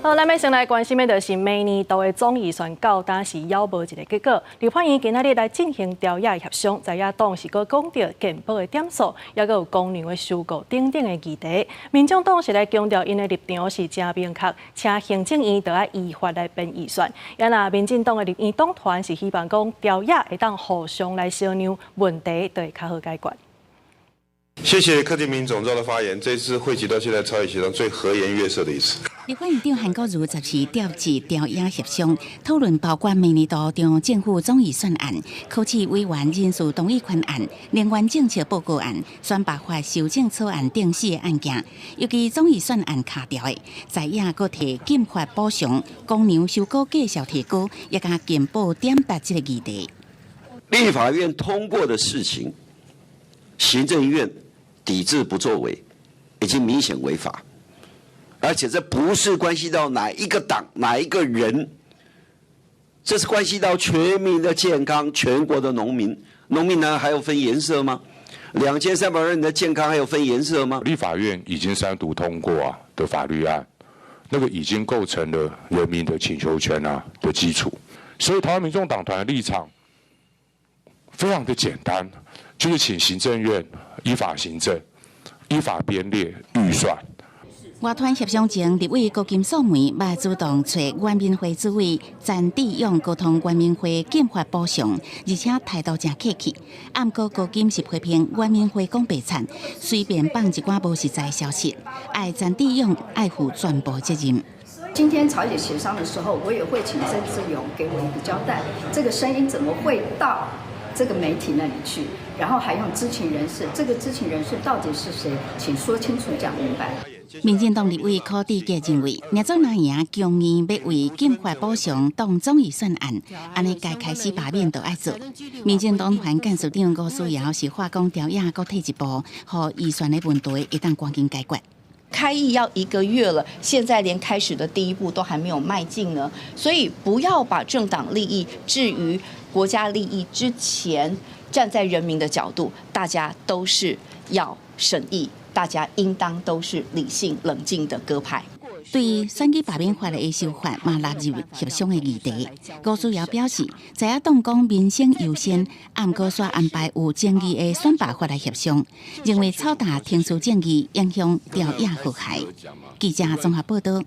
好，咱欲先來關心的就是明年度的總預算到今是猶無一个結果。立法院今仔日來進行朝野協商，在野黨是閣講著健保的點數，抑閣有公糧的收購等等的議題。民眾黨是來強調𪜶的立場是誠明確，請行政院著愛依法來編預算。啊若民進黨的立院黨團是希望講朝野會當互相來相讓，問題就會較好解決。謝謝柯建銘總召的發言，這次會期到現在朝野協商最和顏悅色的一次。立法院長韓國瑜14召集朝野協商，討論包括明年度中央政府總預算案、考試委員人事動議權案、能源政策報告案、選罷法修正草案等四个案件。尤其總預算案卡著的，在野閣提禁發補償、公糧收購價數提高，也佮健保點達這个議題。立法院通過的事情，行政院抵制不作為，已經明顯違法。而且這不是關係到哪一個黨、哪一個人，這是關係到全民的健康、全國的農民。農民呢還有分顏色嗎？2300萬人的健康還有分顏色嗎？立法院已經三讀通過啊的法律案，那個已經構成了人民的請求權啊的基礎。所以台灣民眾黨團的立場非常的簡單，就是請行政院依法行政、依法編列預算。外團協商前，立委高金素梅嘛主動揣原民會主委陳志勇溝通原民會禁發補償，而且態度誠客氣。毋過高金是批評原民會講白賊，隨便放一寡無實在消息，愛陳志勇愛負全部責任。今天朝野協商的時候，我也會請曾志勇給我一個交代，這個聲音怎麼會到這個媒體那裡去？然後還用知情人士，這個知情人士到底是誰？請說清楚、講明白。民進黨立委柯志杰認為，若總若贏強硬欲為禁發補償擋總預算案，按呢該開始罷免就愛做。民進黨團幹事長吳思瑤是話講朝野閣退一步，予預算的問題會當趕緊解決。開議要一個月了，現在連開始的第一步都還沒有邁進呢，所以不要把政黨利益置於國家利益之前，站在人民的角度，大家都是要審議。大家應當都是理性冷靜的鴿派。對選舉罷免法的修法嘛納入協商的議題。吳思瑤表示，在野黨講民生優先，毋過煞安排有爭議的選罷法來協商，認為炒大程序正義影響朝野和諧。記者綜合報道。